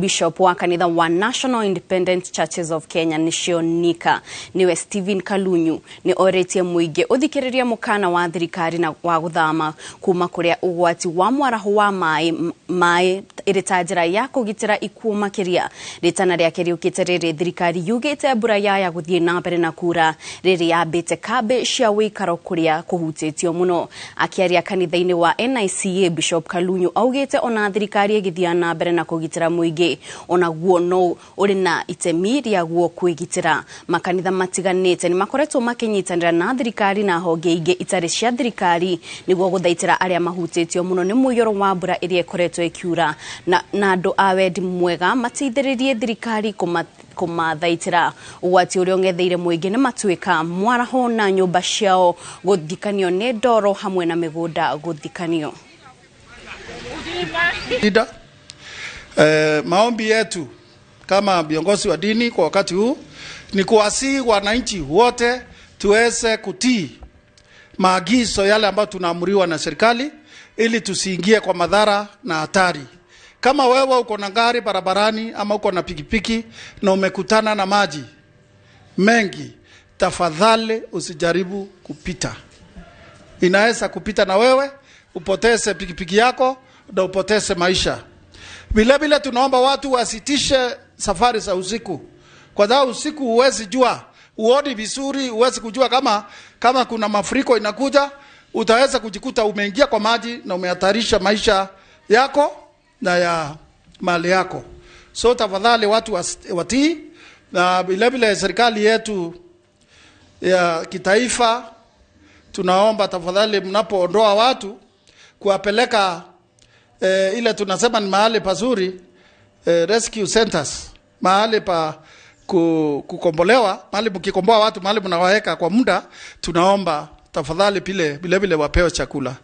Bishop wa kanitha wa National Independent Churches of Kenya nĩcio NICA nĩwe Stephen Kalunyu nĩ orĩtie mũingĩ ũthikĩrĩrie mũkana wa thirikari na wa gũthama kuma kũrĩa ũgwati wa mwaraho wa maĩ maĩ ĩrĩ ta njĩra ya kũgitĩra ikuũ makĩria. Rĩtana rĩake rĩũkĩte rĩrĩ thirikari yugĩte mbura yaya gũthiĩ na mbere na kura rĩrĩ yambĩte kambĩ cia ũikaro kũrĩa kũhutĩtio mũno. Akĩaria kanitha-inĩ wa NICA, Bishop Kalunyu augĩte ona thirikari ĩgĩthiĩ na mbere na kũgitĩra mũingĩ, onaguo no ũrĩ na itemi rĩaguo kwĩgitĩra. Makanitha matiganĩte nĩ makoretwo makĩnyitanĩra na thirikari na honge ingĩ itarĩ cia thirikari nĩguo gũthaitĩra arĩa mahutĩtio mũno nĩ mũiyũro wa mbura ĩrĩa ĩkoretwo ĩkiura, na andũ a wendi mwega mateithĩrĩrie thirikari kũmathaitĩra. Ũgwati ũrĩa ũng'etheire mũingĩ nĩ matuĩka mwaraho na nyũmba ciao gũthikanio nĩ ndoro hamwe na mĩgũnda gũthikanio. Maombi yetu kama viongozi wa dini kwa wakati huu ni kuwasihi wananchi wote tuweze kutii maagizo yale ambayo tunaamriwa na serikali ili tusiingie kwa madhara na hatari. Kama wewe uko na gari barabarani ama uko na pikipiki na umekutana na maji mengi, tafadhali usijaribu kupita. Inaweza kupita na wewe upoteze pikipiki yako na upoteze maisha. Vile vile tunaomba watu wasitishe safari za usiku, kwa sababu usiku huwezi jua, huoni vizuri, huwezi kujua kama kuna mafuriko inakuja. Utaweza kujikuta umeingia kwa maji na umehatarisha maisha yako na ya mali yako. So tafadhali watu watii, na vile vile serikali yetu ya kitaifa tunaomba tafadhali, mnapoondoa watu kuwapeleka ile tunasema ni mahali pazuri, rescue centers, mahali pa kukombolewa, mahali mkikomboa watu, mahali mnawaweka kwa muda, tunaomba tafadhali vile vile wapewe chakula.